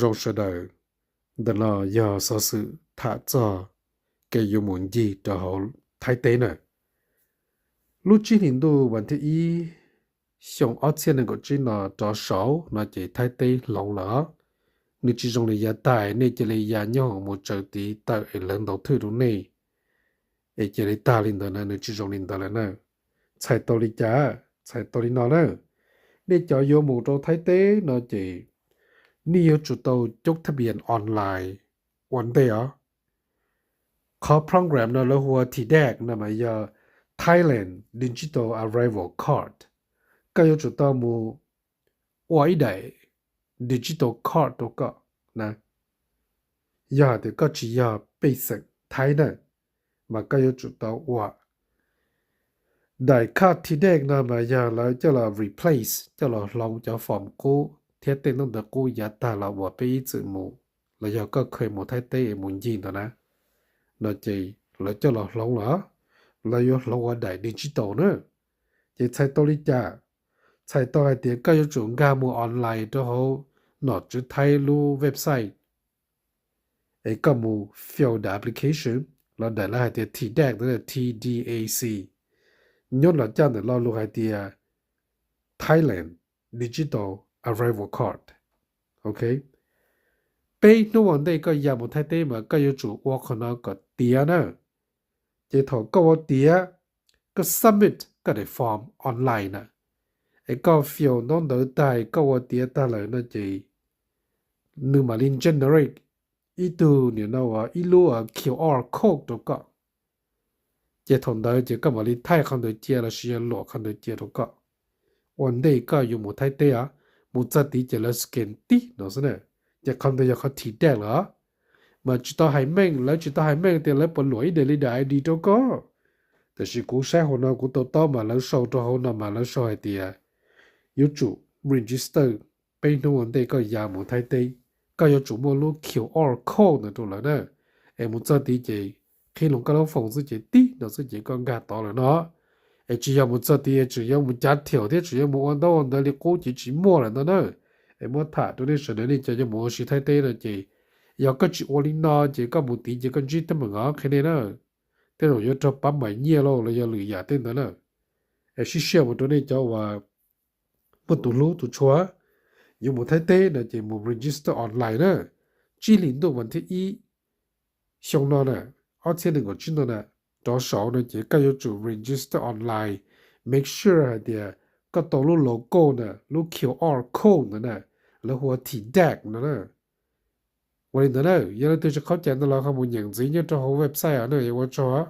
Zoo sawv daws, ntawm no yog xov xwm tham txog kev yuav mus ncig rau hauv Thaib teb na. Lub tsib hlis ntuj vas thib ib xyoo ob txhiab nees nkaum tsib no rov saud no ces Thaib teb hloov lawm. Nws tsis zoo li yav tag, nej cia li ya nyob hoom mus tsaws tiv tawm es lawv ntaus thwj rau nej, es cia li tag li ntawd na, nws tsis zoo li ntawd lawm na. Txhais tau li cas? Txhais tau li no na. Nej cov yuav mus rau Thaib teb no ces nej yuav tsum tau coob thaj pias online ua ntej os. Qhov program no lawv hu ua TDAC no mas yog Thailand Digital Arrival Card. Koj yuav tsum tau mus ua ib daim digital card rau koj na. Yog hais tias koj tsis yog pej xeem Thaib na, mas koj yuav tsum tau ua. Daim card TDAC no mas yog lawv coj los replace, coj los hloov cov form qub thiab tej ntaub ntawv qub yav tag los uas peb ib txwm mus, los yog koj kheev mus Thaib teb es mus ncig ntawd na, no ces lawv coj los hloov lawm, lawv yuav hloov ua daim digital na. Ces txhais tau li cas? Txhais tau hais tias koj yuav tsum nkag mus online rau hauv nom tswv Thaib lub website es koj mus fill the application, los daim lawv hais tias TDAC, TDAC, nyob los caj ntawm lo lus hais tias Thailand Digital Arrival Card. Ok, peb hnub ua ntej koj ya mus Thaib teb mas koj yuav tsum ua qhov no kom tiav na. Ces thaum koj ua tiav, koj submit koj daim form online na, es koj fill ntaub ntawv tag koj ua tiav tag lawm no ces nws mam li generate ib tug nim no ua ib lub QR code rau koj. Ces thaum ntawd ces koj mam li thaij qhov ntawd cia lossis yog luam qhov ntawd cia rau koj. Ua ntej koj yuav mus Thaib teb os, mus txog tid ces lawv scan tib no xwb na, ces qhov ntawd yog qhov TDAC lawm. Mas tsis tau hais meej, lawv tsis tau hais meej tias lawv puas luam ib daim li daim ID rau koj. Tab sis kuv saib hauv no kuv to taub mas lawv sau rau hauv no mas lawv sau hais tias yuav tsum register peb hnub ua ntej koj ya mus Thaib teb. Koj yuav tsum muaj lub QR code ntawd rau lawv na, es mus txog tid ces qhib loo koj lub foos xwb ces tib no xwb ces koj nkag tod lawm no. Es tsis yog mus txog tid tseem yuav mus cav thiaum thiab tseem yuav mus ua ntaub ua ntawv li qub ces tsis muaj lawm ntag na. Es muab tham rau nej sawv daws nej cov yuav mus ua si Thaib teb no ces yog koj tsis ua li no ces koj mus tid ces koj ntsib teeb meem os qhia nej na. Tej zaum yuav raug pab maim nyiaj lauj los yog lwm yam tej ntawd na. Es sib siab mus rau nej cov uas muaj tus hlub tus tshua yuav mus Thaib teb no ces mus register online na. Tsib hlis ntuj vas thib ib xyoo no na, ob txhiab nees nkaum tsib no na, rov saud no ces koj yuav tsum register online, make sure hais tias koj tau lub logo na, lub QR code ntawd na, lawv hu ua TDAC no na. Ua li ntawd na, yog leej twg tsis qhov cai ntawd los ho mus nyeem ntxiv nyob rau hauv website na, yuav ua tsaug.